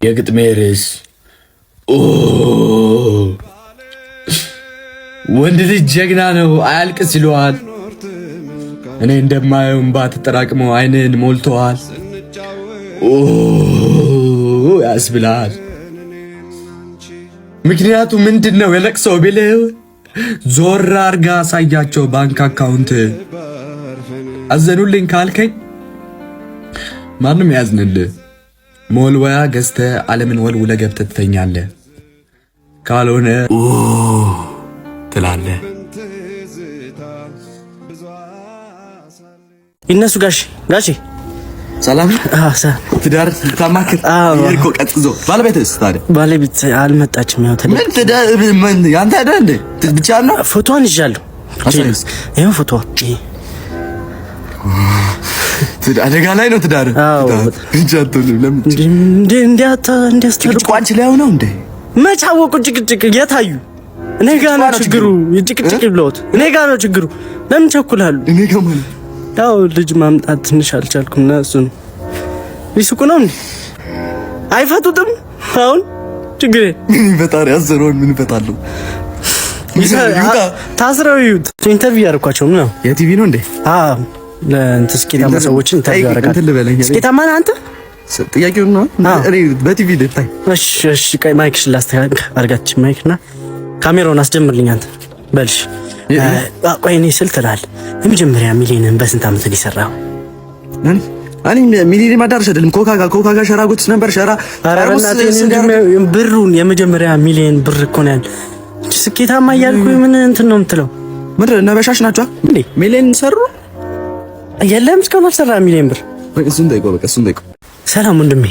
የግጥሜ ርዕስ ወንድ ልጅ ጀግና ነው አያልቅስ ይለዋል። እኔ እንደማየው እንባ ተጠራቅሞ ዓይንህን ሞልተዋል ያስብላል። ምክንያቱ ምንድን ነው? የለቅሰው ቢልህ ዞር አርጋ አሳያቸው ባንክ account። አዘኑልኝ ካልከኝ ማንም ያዝንልህ። መወልወያ ገዝተህ ዓለምን ወልውለህ ገብተህ ትተኛለህ። ካልሆነ ትላለህ። ይነሱ ጋሽ ጋሽ ሰላም ትዳር ታማክር እኮ ቀጥቅዞ ባለቤትስ ታዲያ ባለቤት አልመጣችም። ያው ምን ትዳር ምን ያንተ አይደል እንዴ? ብቻ ነው ፎቶዋን ይዣለሁ። ይኸው ፎቶዋ አደጋ ላይ ነው ትዳር። ጭቅጭቁ አንቺ ላይ ነው እንዴ? መች አወቁ? ጭቅጭቅ የታዩ እኔ ጋ ነው ችግሩ። ጭቅጭቅ ብለውት እኔ ጋ ነው ችግሩ። ለምን ቸኩላሉ? እኔ ጋ ማለት ያው ልጅ ማምጣት ትንሽ አልቻልኩም እና እሱ ነው ሊስቁ ነው እንዴ? አይፈቱትም። አሁን ችግሬ ምን ይፈጣሪ ያዘረውን ምን ይፈታሉ? ታስረው ይዩት። interview ያደረኳቸው ነው። የቲቪ ነው እንዴ? አዎ ለእንትን ስኬታማ ሰዎችን interview ያደርጋል። ስኬታማ ነህ አንተ? ጥያቄው ነው። እኔ በቲቪ ልታይ። እሺ፣ እሺ። ቆይ mic ሽን ላስተካክል አድርጋች mic እና ካሜራውን አስጀምርልኝ አንተ በልሽ። ቆይ እኔ ስል ትላለህ። የመጀመሪያ ሚሊዮንን በስንት ዓመት ነው የሰራኸው? እኔ ሚሊዮን ማዳረስ አይደለም ኮካ ጋር ሸራ ጎትስ ነበር ሸራ። ብሩን የመጀመሪያ ሚሊዮን ብር እኮ ነው ያለ። ስኬታማ እያልኩ ምን እንትን ነው የምትለው? ምንድን ነው በሻሽ ናቸው እንዴ? ሚሊዮን ሰሩ የለም እስካሁን አልሰራህም ሚሊዮን ብር። እሱን ጠይቀው፣ በቃ እሱን ጠይቀው። ሰላም ወንድሜ፣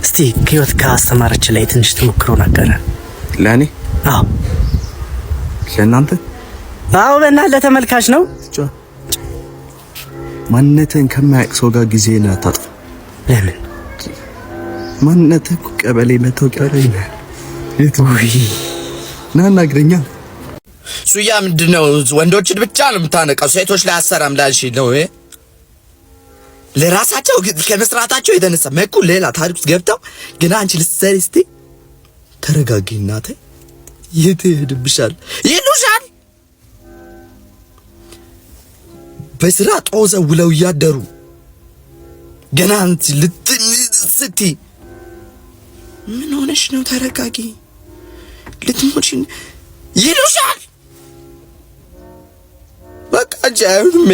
እስቲ ህይወት ካስተማረች ላይ ትንሽ ተሞክሮ ነገር ለእኔ? አዎ። ለእናንተ? አዎ፣ በእናትህ ለተመልካች ነው። ማንነትህን ከማያውቅ ሰው ጋር ጊዜህን አታጥፋ። ለምን? ማንነትህ እኮ ቀበሌ መታወቂያ ላይ ነው። ና አናግረኛ። ሱያ ምንድን ነው? ወንዶችን ብቻ ነው የምታነቃው፣ ሴቶች ላይ አሰራም ላልሽ ነው። ለራሳቸው ከመስራታቸው የተነሳ መኩ ሌላ ታሪክ ውስጥ ገብተው ግን አንቺ ልትሰሪ ስትይ ተረጋጊ እናቴ፣ የት ይሄድብሻል ይሉሻል። በስራ ጦዘው ውለው እያደሩ ገና አንቺ ስትይ ምን ሆነሽ ነው? ተረጋጊ ልትሞቺ ይሉሻል። በቃ አንቺ አይሆንም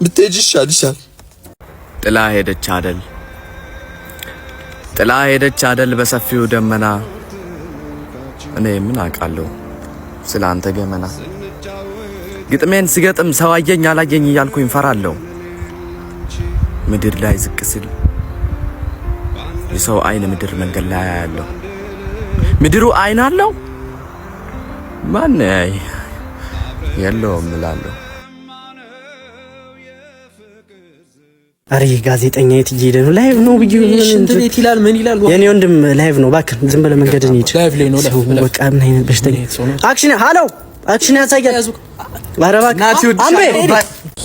ብትሄጂ ይሻልሻል። ጥላ ሄደች አደል፣ ጥላ ሄደች አደል በሰፊው ደመና። እኔ ምን አውቃለሁ ስለ አንተ ገመና። ግጥሜን ስገጥም ሰው አየኝ አላየኝ እያልኩኝ ፈራለሁ። ምድር ላይ ዝቅ ስል የሰው አይን ምድር መንገድ ላይ አያለሁ። ምድሩ አይን አለው ማን ያይ የለውም እላለሁ። አረ ጋዜጠኛ የት እየሄደ ነው? live ነው ብዬ ሽንት ቤት ይላል ምን ይላል? የኔ ወንድም live ነው። እባክህ ዝም ብለህ መንገድን ሂድ። live ላይ ነው። በቃ ምን አይነት በሽተኛ action! ሃሎ action ያሳያል። ኧረ እባክህ አምቤ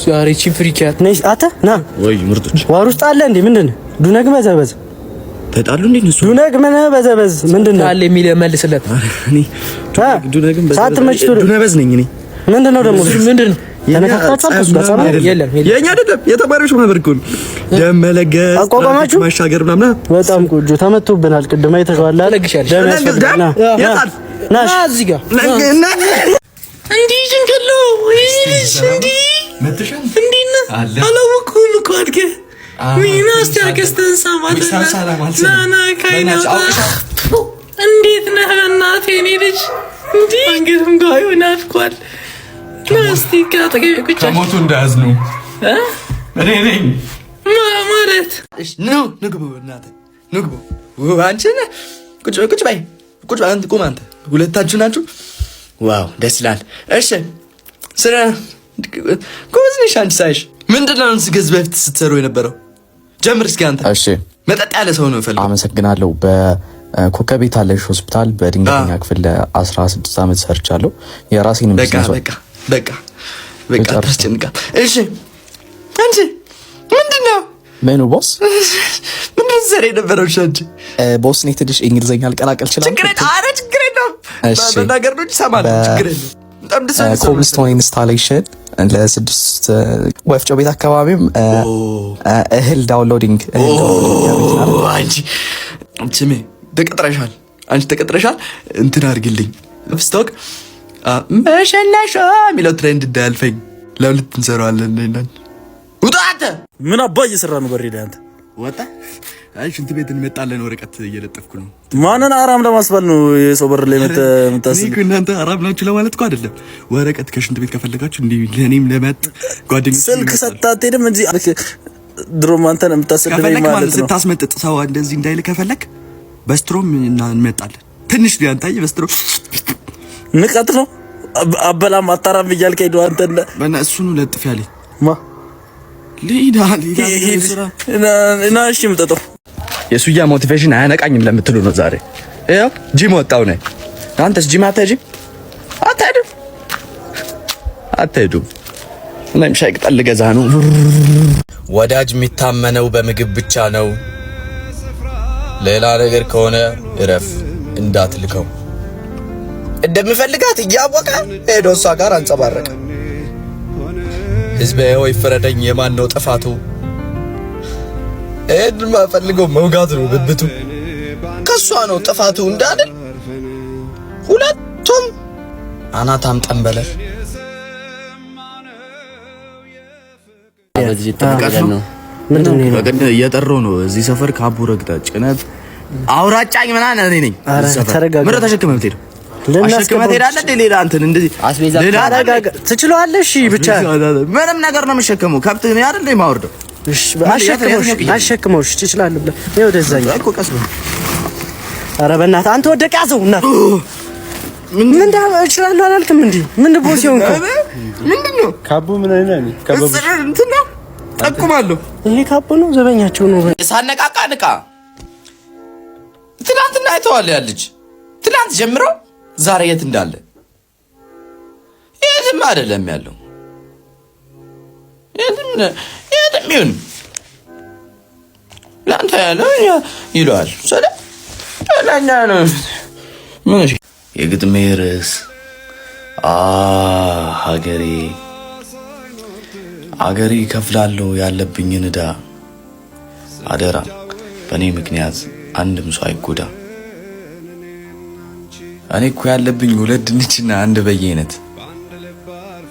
ዛሬ ቺን ፍሪኪያት ነይ አተ ና ወይ ምርጦች war ውስጥ አለ እንዴ? ምንድን ነው ዱነግ በዘበዝ ተጣሉ እንዴ እነሱ? ዱነግ ምን በዘበዝ ምንድን ነው አለ የሚል መልስለት። እኔ ዱነግም ሳትመች ዱነበዝ ነኝ እኔ። ምንድን ነው ደግሞ ምንድን ነው ተነካክታችኋል? ከእሱ ጋር ጸብ የለም የኛ አይደለም የተማሪዎች ማህበር እኮ ነው። ደም መለገስ አቋቋማችሁ ማሻገር ምናምን በጣም ቆንጆ ተመቶብናል። ቅድም አይተኸዋል። ትለግሻለሽ። ደም ያስፈልጋል። የታል ና እዚህ ጋር እንዲህ ጭንቅሎ እንዲህ እንዲህ ነህ። አላወኩህም እኮ አድገህ ወይና እስቲ አርገስተን ሳማት ና ና ካይና እንዴት ነህ? በእናትህ የኔ ልጅ እንዲህ አንገትም ጋር የሆነ አድጓል። ና እስቲ ከአጠገቤ ቁጭ ከሞቱ እንዳያዝኑ እኔ ነኝ ማለት ኑ ንግቡ፣ እናትህ ንግቡ። አንቺ ቁጭ ቁጭ በይ ቁጭ በይ አንተ ቁም፣ አንተ ሁለታችሁ ናችሁ። wow ደስ ይላል። እሺ ስለ ጎበዝ ነሽ አንቺ ሳይሽ ምንድን ነው ከዚህ በፊት ስትሰሩ የነበረው? ጀምር እስኪ አንተ። እሺ መጠጥ ያለ ሰው ነው የምፈልገው። አመሰግናለሁ። በኮከቤ ታለሽ ሆስፒታል በድንገተኛ ክፍል ለ16 ዓመት ሰርቻለሁ። የራሴን በቃ በቃ በቃ በቃ ታስጨንቃል። እሺ አንቺ ምንድን ነው ምኑ boss? ምንድን ነው ዛሬ የነበረው? እሺ አንቺ። Boss፣ እኔ ትንሽ እንግሊዝኛ ልቀላቀል እችላለሁ። ችግር የለም። ኧረ ችግር የለውም። እሺ። መናገር ነው እንጂ እሰማለሁ። ችግር የለውም። በጣም ደስ የሚል ሰው ነው። Cobblestone installation ለስድስት ወፍጮ ቤት አካባቢም እህል downloading እህል downloading የመኪና ነው። አንቺ ስሜ ተቀጥረሻል። አንቺ ተቀጥረሻል። እንትን አድርግልኝ፣ ስቶክ መሸለሻ የሚለው trend እንዳያልፈኝ ለሁለት እንሰራዋለን። እኔና አንቺ። ውጣ አንተ። ምን አባ እየሰራ ነው በሬ ላይ አንተ? ወጣ። አይ፣ ሽንት ቤት እንመጣለን። ወረቀት እየለጠፍኩ ነው። ማንን አራም ለማስባል ነው የሰው በር ላይ እኔ የምታስብ? እኮ እናንተ አራም ናችሁ ለማለት እኮ አይደለም። ወረቀት ከሽንት ቤት ከፈለጋችሁ እንዲህ ለእኔም ለመጥ ጓደኞች ስልክ ሰጥተህ አትሄድም እንጂ ድሮም አንተን የምታሰድበኝ ከፈለክ ማለት ማለት ነው። ስታስመጥጥ ሰው እንደዚህ እንዳይል ከፈለክ በ straw ም እና እንመጣለን። ትንሽ ቢያንታይ በ straw። ንቀት ነው። አበላም አጣራም እያልክ ሄዶ አንተ በና እሱኑ ለጥፍ ያለኝ። ማ? ሌላ ሌላ ስራ። እና እሺ የምጠጣው የሱያ motivation አያነቃኝም ለምትሉ ነው ዛሬ። ይኸው ጂም ወጣው ነኝ። አንተስ ጂም አትሄጂም? አትሄድም? አትሄዱም። እኔም ሻይ ቅጠል ልገዛ ነው። ወዳጅ የሚታመነው በምግብ ብቻ ነው። ሌላ ነገር ከሆነ እረፍ፣ እንዳትልከው። እንደምፈልጋት እያወቀ ሄዶ እሷ ጋር አንጸባረቀ። ህዝቤ ሆይ ፍረደኝ፣ የማን ነው ጥፋቱ? ይህን ፈልገው መውጋት ነው ብብቱ። ከእሷ ነው ጥፋቱ እንዳልል ሁለቱም አናታም ጠንበለል። በዚህ ተቀበለ ነው። ምንድን ነው? በቀደም እየጠራሁ ነው። እዚህ ሰፈር ካቡ ረግጠህ ጭነት አውራጫኝ ምናምን እኔ ነኝ። ኧረ እዚህ ሰፈር ተረጋጋ። ምነው ተሸክመህ የምትሄደው? አሸክመህ ትሄዳለህ እንዴ? ሌላ እንትን እንደዚህ አስቤዛ ሌላ ተረጋጋ። ትችለዋለህ? እሺ ብቻ ምንም ነገር ነው የምሸከመው። ከብት እኔ አይደል እንዴ የማወርደው? እሺ፣ አሸክመው፣ እሺ፣ አሸክመው፣ እሺ፣ ትችላለህ ብለህ ይኸው ወደዛኛው እኮ ቀስ በል። ኧረ በእናትህ አንተ ወደቅ ያዘው እና ምን እችላለሁ አላልክም እንዴ? ምን boss የሆንከው? ምንድን ነው? ካቡ ምን አይነት ነው? ካቡ እንትን ነው፣ ጠቁማለሁ። ይሄ ካቦ ነው፣ ዘበኛቸው ነው። ሳነቃቃ ንቃ። ትናንትና አይተዋል ያ ልጅ። ትናንት ጀምሮ ዛሬ የት እንዳለ፣ የትም አይደለም ያለው። የትም የትም ይሁን ለአንተ ያለው ይለዋል። ስለ ለእኛ ነው። ምን እሺ። የግጥሜ ርዕስ አ ሀገሬ። አገሬ፣ ከፍላለሁ ያለብኝን ዕዳ። አደራ በእኔ ምክንያት አንድም ሰው አይጎዳ። እኔ እኮ ያለብኝ ሁለት ድንችና አንድ በየአይነት።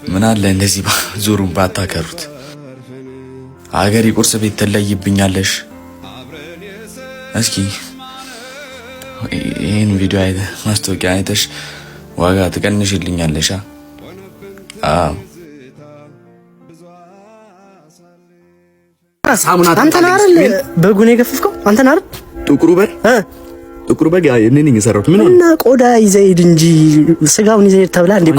ምን አለ እንደዚህ ዙሩን ባታከሩት። አገሬ ቁርስ ቤት ትለይብኛለሽ። እስኪ ይህን ቪዲዮ አይተ ማስታወቂያ አይተሽ ዋጋ ትቀንሽልኛለሽ? አዎ። ሳሙና። አንተ ነህ አይደል በጉን የገፈፍከው? አንተ ነህ አይደል? ጥቁሩ በግ፣ ጥቁሩ በግ እኔ ነኝ የሰራሁት። ምን ሆነ? እና ቆዳ ይዘህ ሂድ እንጂ ስጋውን ይዘህ ሂድ ተብላ እንዴ?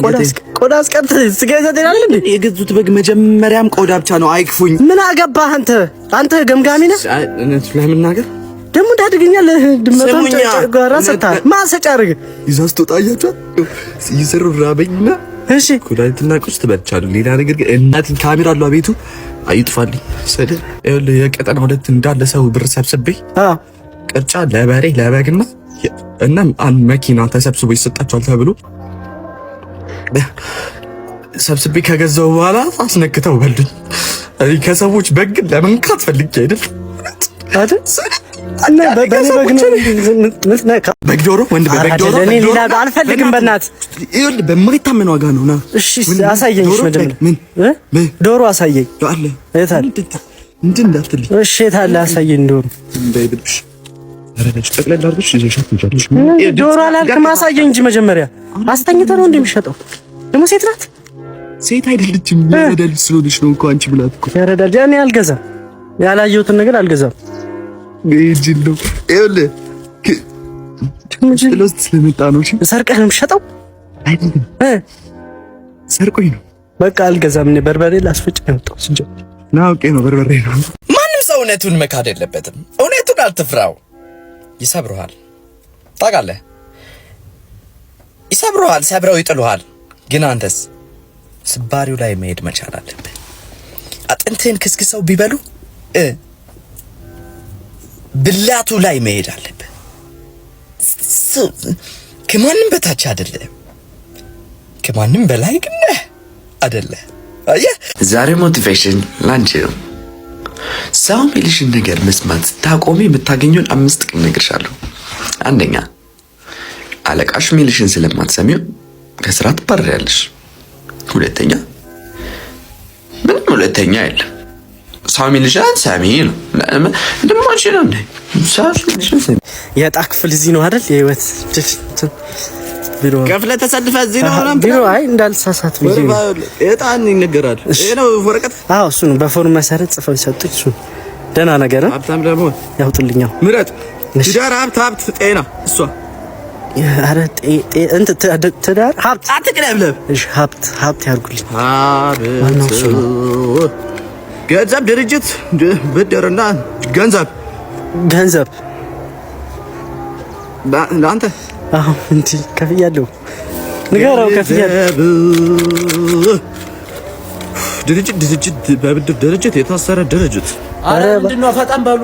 ቆዳ አስቀርተህ ስጋ ይዘህ ትሄዳለህ እንዴ? የገዙት በግ መጀመሪያም ቆዳ ብቻ ነው። አይክፉኝ። ምን አገባህ አንተ? አንተ ገምጋሚ ነህ። እውነቱን ለመናገር ደግሞ እንዳድገኛለህ ድመቷን ስሙኛ። ጨጓራ ሰጥተሃል። ማሰጫ አድርግ። ይዛ ስትወጣ አያችኋት? እየሰሩ ራበኝና እሺ ኩላሊትና ቁርስ ትበልቻለሁ። ሌላ ነገር ግን እናቴን ካሜራ አለው ቤቱ አይጥፋልኝ። ሰደ ይኸውልህ የቀጠና ሁለት እንዳለ ሰው ብር ሰብስቤ ቅርጫ ለበሬ ለበግና እና አንድ መኪና ተሰብስቦ ይሰጣቸዋል ተብሎ ሰብስቤ ከገዛው በኋላ አስነክተው በሉኝ። እኔ ከሰዎች በግ ለመንካት ፈልጌ አይደል። አይደል? እና በእኔ በግ ነው ምትነካ? በግ ዶሮ፣ ወንድ በግ ዶሮ። እኔ ሌላ አልፈልግም። በእናትህ። ይኸውልህ በማይታመን ዋጋ ነው። ና። እሺ አሳየኝ። እሺ መጀመሪያ ምን? እ? ዶሮ አሳየኝ። አለ። የት አለ? እንትን እንዳትልኝ። እሺ የት አለ? አሳየኝ ዶሮ። እንዳይብልሽ ረደች ጠቅለል አድርገሽ ይዘሻት ትሄጃለሽ። ዶሮ አላልክም? አሳየኝ እንጂ መጀመሪያ። አስተኝተህ ነው እንደሚሸጠው? ደግሞ ሴት ናት። ሴት አይደለችም። ያረዳ ልጅ ስለሆነች ነው እኮ አንቺ ብላት እኮ። ያረዳ ልጅ። እኔ አልገዛም። ያላየሁትን ነገር አልገዛም። ይሄ ነው፣ ይኸውልህ ጥሎት ስለመጣ ነው። እሺ ሰርቀህ ነው የምትሸጠው? አይደለም፣ ሰርቆኝ ነው። በቃ አልገዛም። እኔ በርበሬ ላስፈጭ ነው የመጣሁት ስንጀምር። ና፣ አውቄ ነው፣ በርበሬ ነው። ማንም ሰው እውነቱን መካድ የለበትም። እውነቱን አትፍራው። ይሰብሩሃል፣ ታውቃለህ፣ ይሰብሩሃል፣ ሰብረው ይጥሉሃል። ግን አንተስ ስባሪው ላይ መሄድ መቻል አለብህ። አጥንትህን ክስክሰው ቢበሉ ብላቱ ላይ መሄድ አለብህ። ከማንም በታች አይደለም፣ ከማንም በላይ ግን ነህ አይደለ? አየህ፣ ዛሬ motivation ላንቺ ነው። ሰው የሚልሽን ነገር መስማት ስታቆሚ የምታገኘውን አምስት ጥቅም እነግርሻለሁ። አንደኛ፣ አለቃሽ የሚልሽን ስለማትሰሚው ከስራ ትባረሪያለሽ። ሁለተኛ፣ ምንም ሁለተኛ የለም። ሰው የሚልሽን ሰሚ ነው። ደሞች ነው እንዴ? ሰው የሚልሽን ሰሚ። የዕጣ ክፍል እዚህ ነው አይደል? የህይወት ቢሮ። ከፍለህ ተሰልፈህ እዚህ ነው ምናምን። ቢሮ። አይ፣ እንዳልሳሳት ብዬ ነው። ዕጣን ይነገራል። ይሄ ነው ወረቀት። አዎ፣ እሱ ነው። በፎርም መሰረት ጽፈው ሰጡኝ። እሱ ደህና ነገር ነው። ሀብታም ለመሆን ያውጡልኛው። ምረጥ። ትዳር፣ ሀብት፣ ሀብት፣ ጤና። እሷ ኧረ እንትን ትዳር፣ ሀብት። አትቅለብለብ። እሺ፣ ሀብት፣ ሀብት ያድርጉልኝ። ዋናው እሱ ነው። ገንዘብ፣ ድርጅት፣ ብድርና ገንዘብ። ገንዘብ። ለአንተ። አዎ፣ እንዲ ከፍያለሁ። ንገረው፣ ከፍያለሁ። ድርጅት፣ ድርጅት፣ በብድር ድርጅት የታሰረ ድርጅት። ኧረ ምንድነው? ፈጣን በሉ።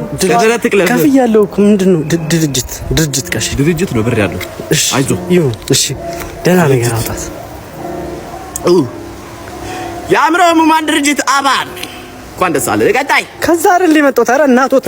ከፍያለሁ እኮ። ምንድን ነው? ድርጅት፣ ድርጅት ጋሽ። ድርጅት ነው ብር ያለው። እሺ። አይዞህ። ይሁን። እሺ፣ ደህና ነገር አውጣት። የአእምሮ ህሙማን ድርጅት አባል እንኳን ደስ አለ። ቀጣይ። ከዛ አይደል የመጣሁት? ኧረ እናቶት።